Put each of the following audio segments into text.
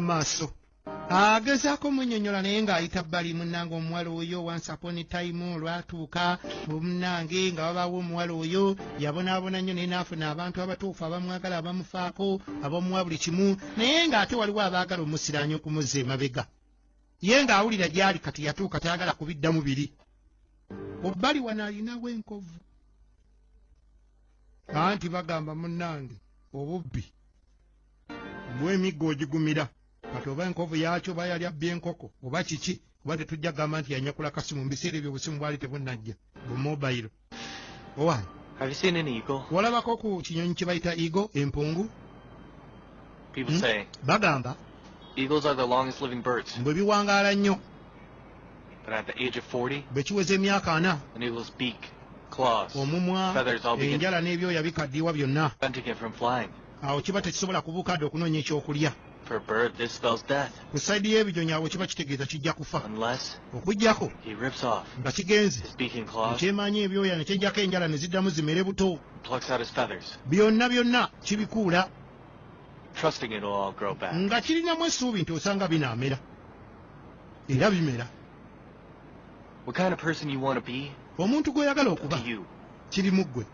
Maaso agezaako munnyonnyola, naye ng'ayita bbali. Munnange, omuwala oyo, once upon a time olwatuuka, munnange, nga wabaawo omuwala oyo yabonaabona nnyo, naye n'afuna abantu abatuufu abamwagala, abamufaako, abamuwa buli kimu, naye ng'ate waliwo abaagala omusiraanya, okumuzza emabega. Ye ng'awulira gy'ali kati yatuuka, tayagala kubiddamu biri. Ku bbali wano alinawo enkovu, anti bagamba, munnange, obubbi bw'emiggo ogigumira. Kati oba enkovu yakyo, oba yali abbye enkoko oba kiki, oba tetujja kugamba nti yanyakula kasimu. Mu biseera ebyo obusimu bwali tebunnajja, bu mobile owange. Have you seen an eagle? Walabako ku kinyonyi kye bayita eagle, empungu? People Hmm? say Bagamba eagles are the longest living birds. Bwe biwangaala nnyo. But at the age of 40, Bwe kiweza emyaka 40, an eagle's beak, claws, omumwa, feathers all begin enjala n'ebyoya bikaddiwa byonna. preventing it from flying. Awo kiba tekisobola kubuuka dde okunoonya ekyokulya. For a bird, this spells death. Ku side y'ebinyonyi, awo kiba kitegeeza kijja kufa. Unless Okugjako he rips off nga kigenze his beak and claws, ekyemanyi ebyoya ne kyejjako enjala ne ziddamu zimere buto. Plucks out his feathers, Byonna byonna kibikuula, trusting it'll all grow back. Nga kirinamu essuubi nti osanga binaamera, era bimera. What kind of person you want to be, Omuntu gw'oyagala okuba to you. kiri mu ggwe.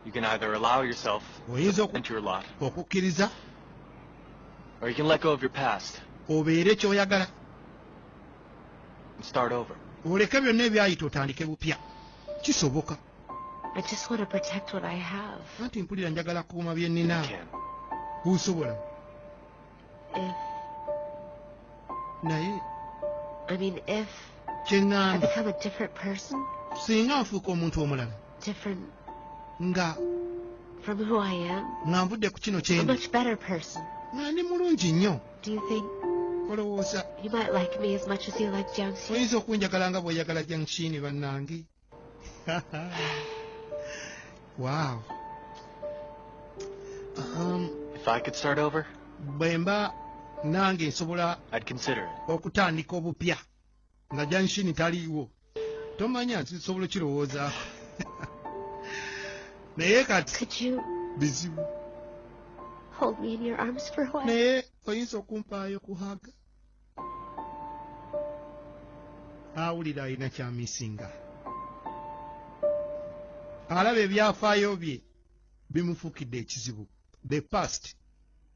You can either allow yourself Oyinza into your lot, okukkiriza or you can let go of your past obeere ky'oyagala and start over. oleke byonna ebyayita, otandike bupya. Kisoboka. I just want to protect what I have. Anti mpulira njagala kukuuma bye nnina. You can. Busobola. If, Naye I mean, if kye I ŋŋamba, become a different person, singa nfuuka omuntu omulala, different nga from who I am, nga nvudde ku kino a kyendi, much better person, nga ndi mulungi nnyo, do you think olowooza you might like me as much as you like Jiangxi? Oyinza okunjagala nga bw'oyagala Jankshini? Bannange, wow. If I could start over, Bwe mba nange nsobola I'd consider it. okutandika obupya nga Janshini taliiwo, tomanya nti nsobola okirowoozaako, naye kati Could you bizibu. hold me in your arms for a while? Naye oyinza okumpaayo ku hug? Awulira alina kyamisinga, alaba ebyafaayo bye bimufuukidde ekizibu. The past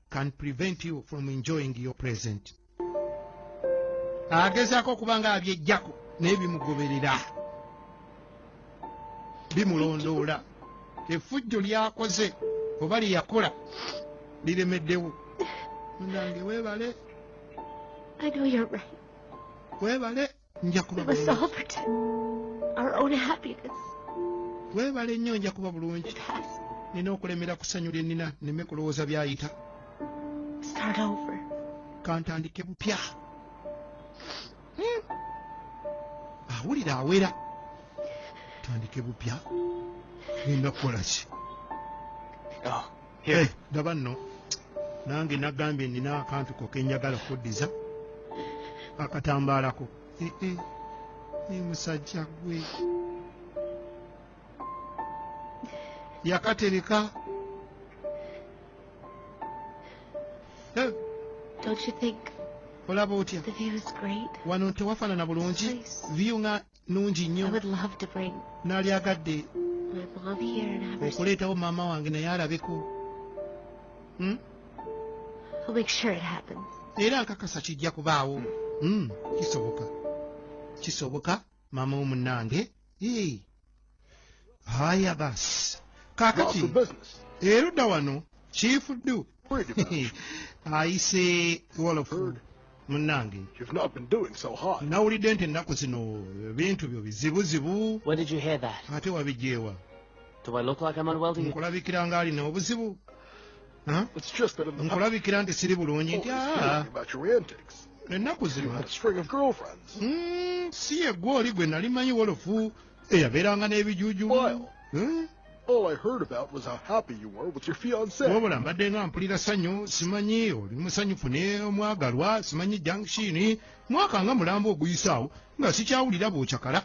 can prevent you from enjoying your present. Agezaako okuba nga abyejjako, naye bimugoberera, bimulondoola. Effujjo lyakoze oba lye yakola liremeddewo. Munange, weebale. I know you're right. Weebale, nja kuba We must bulungi. all protect our own happiness. Weebale nnyo, nja kuba bulungi. The past. Nina okulemera ku ssanyu lye nnina, nneme kulowooza byayita. Start over. Kantandike bupya. Awulira awera, tandike bupya, genda kukola ki? Oh, here. Eh, daba nno, nange nagambye nina akantu ko kenjagala okuddiza, akatambaalako. Eh, eh, eh, musajja gwe yakatereka. Eh, Don't you think olaba otya? the view is great? Wano tewafaanana bulungi? Place. View nga nungi I nnyo. would love to bring Naalyagadde my mom here and have her see. okuleetawo maama wange naye alabeko. I'll make sure it happens. Era nkakasa kijja kubaawo. Kisoboka, kisoboka. Maama womunnange. Ee. Haya basi, kaakati Lots of business. Erudda wano Chief Du Worried about you. ayise wolofu. Munnange, You've not been doing so hot. Nawulidde nti ennaku zino ebintu byo bizibuzibu. Where did you hear that? Ate wabigyewa? Do I look like I'm unwell to you? Nkulabikira nga alina obuzibu? Huh? It's just that in the past, Nkulabikira nti siri bulungi nti always aa hearing about your antics. Ennaku You zino had a string of girlfriends. Si ye gwe oli gwe nali manyi, wolofu eyabeeranga n'ebijuujulu? While all I heard about was how happy you were with your fiancé. Wabula mbadde nga mpulira ssanyu, simanyi oli musanyufu ne omwagalwa, simanyi Jankshini, mwaka nga mulamba oguyisaawo nga sikyawulira bw'okyakala,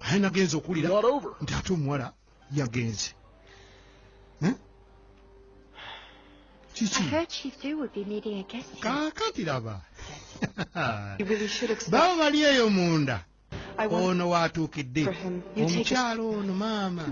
aye nagenza okuwulira Not over. nti ate omuwala yagenze. Kiki? I heard Chief Du would be meeting a guest here. Kaakati laba. You really should expect. Baba bali eyo munda. I want Ono waatuukidde. for him. You take it. Omukyalo ono maama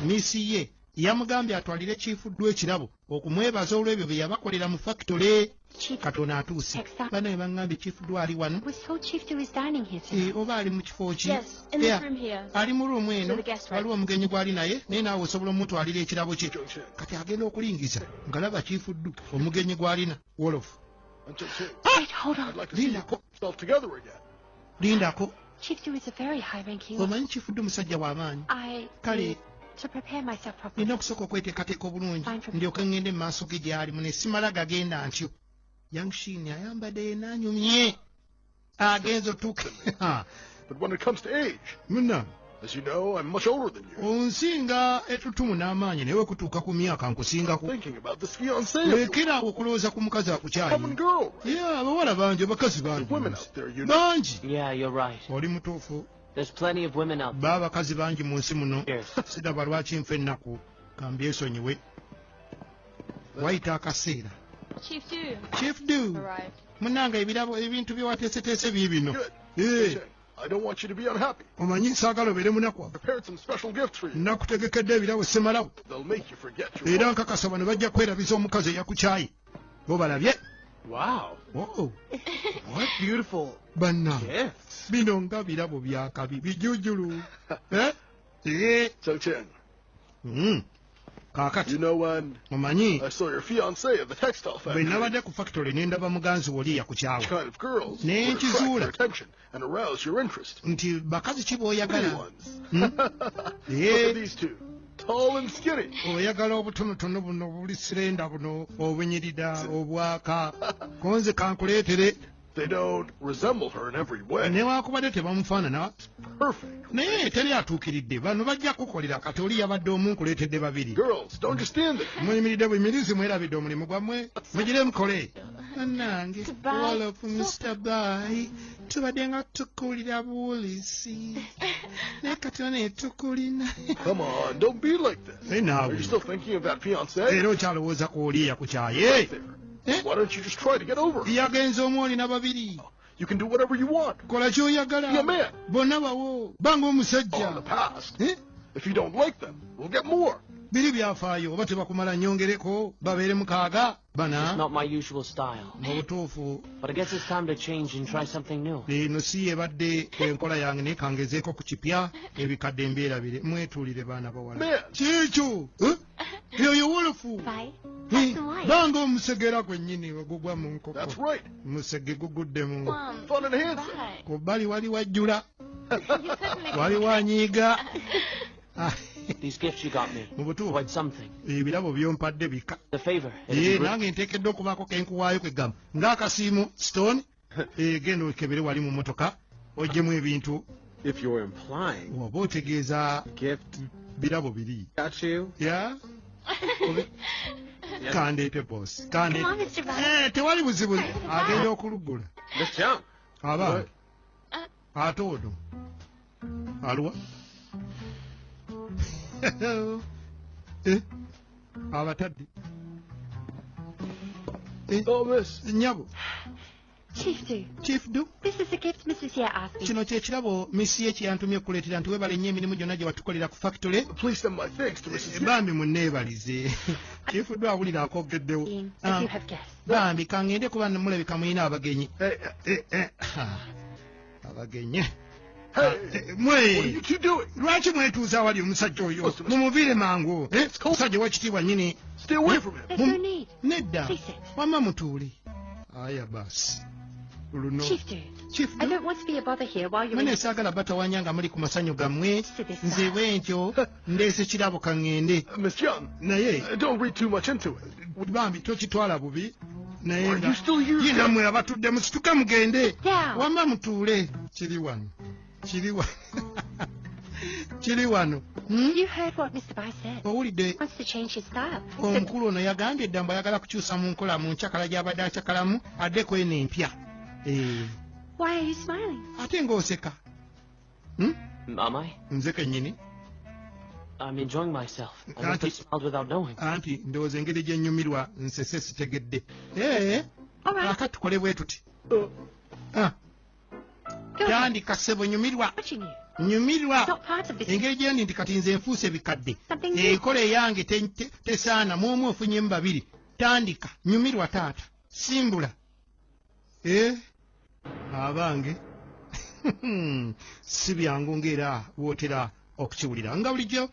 miss ye yamugambye atwalire Chief Du ekirabo okumwebaza olw'ebyo bye yabakolera mu fakitole. Chief Katono atuuse. Textile. Banaye baŋŋambye Chief Du ali wano. Was told Chief Du is dining here Eh, tonight. oba ali mu kifo ki? Yes, in this Yeah. room here. Ali mu room eno. So the guest, right? Waliwo omugenyi gw'ali naye, naye naawe osobola omutwalira ekirabo kye. Jung Chang. Kati agenda okulingiza nga Chief Du omugenyi gw'alina wolofu. I'm Jung Chang. Wait, hold on. I'd like to see you Lindako. put yourself together again. Lindako. Chief Du is a very high-ranking. Omanyi Chief Du musajja w'amaanyi. I Kale need to prepare myself properly. Nina okusooka okweteekateeka obulungi ndyoke ŋŋende mu maaso ge gy'ali mune simala gagenda ntyo. Yangshin ayambadde yenna anyumye agenza otuuka. But when it comes to age, Muna as you know, I'm much older than you. Onsinga etutumu n'amaanyi, naye wekutuuka ku myaka nkusingako. Thinking about this fiancé of yours. Lekera awo okulowooza ku mukazi akukyayi. Common girl, right? Ye abawala bangi, abakazi There's bangi women out there, you know. bangi. Yeah, you're right. Oli mutuufu. There's plenty of women out Ba abakazi bangi mu nsi muno. there. Siraba lwaki nfa ennaku, kambyesonyiwe. Wayita akaseera. Chief Du Chief Du arrived. Munange, ebirabo ebintu bye wateeseteese biibino. Good. Eh, Jung Chang, I don't want you to be unhappy. Omanyi saagala obeere munaku. Prepared some special gifts for you. Nakutegekedde ebirabo semalawo. They'll make you forget your Era wife. nkakasa bano bajja kwerabiza omukazi eyakukyaye bo balabye. Wow. Oh, What beautiful banna gifts. Bino nga birabo byakabi bijujulu. Eh? Eh. Jung Chang, Kaakati you know when omanyi I saw your fiancé at the textile bwe factory, nabadde ku factory ne ndaba muganzi woli eyakukyawa which kind of girls Ne would attract nkizuula your attention and arouse your interest? Nti bakazi ki Pretty b'oyagala. ones. Hmm? Look Eh, at these two. Tall and skinny. Oyagala obutonotono buno obuli slender, buno obunyirida obwaka konze kankuleetere. They don't resemble her in every way. Newaakubadde tebamufaanana Perfect. naye teri atuukiridde. Bano bajja kukolera. Kati oli yabadde omu, nkuleetedde babiri. Girls, don't just stand there. Muyimiridde buyimirizi, mwerabidde omulimu gwammwe. Mugire mukole bannange. Bye. Wolofu Mr. Bai, tubadde nga tukulira buwulisi naye kati one tukulina. Come on, don't be like this. Naye Are naawe you still thinking of that fiancé? era okyalowooza ku oli eyakukyaye? Right there. Eh? Why don't you just try to get over it? Yagenze omu, olina babiri. You can do whatever you want. Kola kyoyagala. Be a man. Bonna bawo banga On the omusajja. past. Eh? If you don't like them, we'll get more. Biri byafaayo, oba tebakumala nyongereko babeere mukaaga It's bana. not my usual style. Mu butuufu But I guess it's time to change and try something new. Eno si yebadde enkola yange, naye kangezeeko ku kipya, ebikadde mbyerabire. Mwetuulire baana bawala. Man. Kiekyo. Eh? Yoyo wolofu. Bye. Eh, Have some wine. banga omusegera gwennyini ogugwa mu That's nkoko. right. Musege guguddemu. Fun and handsome. Bye. Ku bbali wali wajjula. You couldn't Wali wanyiiga. Ah, These gifts you got me. mu butuufu Quite something. ebirabo byompadde bika. The favor. Ee, nange nteekeddwa okubaako kenkuwaayo kwegamba ng'akasiimu stone. Eh, genda okebere wali mu motoka oggyemu ebintu. If you're implying Oba otegeeza gift birabo biri got you. ya kandeete bosi. Come on, Kandeete. Mr. Bai. Eh, tewali buzibu, agenda okuluggula. Miss Jung. Aba ate ono aluwa? Eh, abatadde. Eh, Oh, miss. Nnyabo. Chief Du, Chief Du, this is a gift Mrs. Ye asked me. Kino kye kirabo miss ye kyeyantumye okuleetera nti weebale nnyo emirimu gyonna gye watukolera ku factory. Please send my thanks to Mrs. Ye. Bambi munneebalize. Chief Du awulira akogeddewo. As Ah, you have guests. Bambi kaŋŋende kuba mulabika mulina abagenyi. Hey, Eh, eh, ah, abagenyi. hey, Eh, mwe what are you two doing? Lwaki mwetuuza awali omusajja oyo? Mumuviire mangu. Eh, omusajja wekitiibwa nnyini. Stay away from him. There's no need. Nedda. Please sit. Wamma mutuule. Aya basi luno. Chief Du, Chief I Du, don't want to be a bother here while you're mwene in saagala batawanya nga muli ku masanyu gammwe. to this Nze style. bwe ntyo ndeese kirabo, kaŋŋende. Miss Young, Naye don't read too much into it. Bambi tokitwala bubi naye Are nga you still here? ye nammwe abatudde musituke mugende. Down. Wamma mutuule. Kiri wano, kiri wano, kiri wano. Hmm? You heard what Mr. Bai said. Owulidde He wants to change his style. So omukulu ono yagambye edda mbu ayagala kukyusa mu nkola mu nkyakala gy'abadde akyakalamu addeko eno empya. Eh, why are you smiling? Ate ng'oseka? Am I? Nze kennyini. I'm enjoying myself. I Can't must have smiled without knowing. Anti ndowooza engeri gye nnyumirwa nsese sitegedde. Ee. All right. Aka tukole bwe tuti. Ah, Go ahead. tandika ssebo, nyumirwa. Watching you. Nyumirwa. It's not part of this. Engeri gyendi nti kati nze nfuuse bikadde, Something new. enkola eyange tesaana mu omu ofunyemu babiri. Tandika, nyumirwa taata, simbula. Eh, abange, si byangu ng'era wootera okukiwulira nga bulijjo.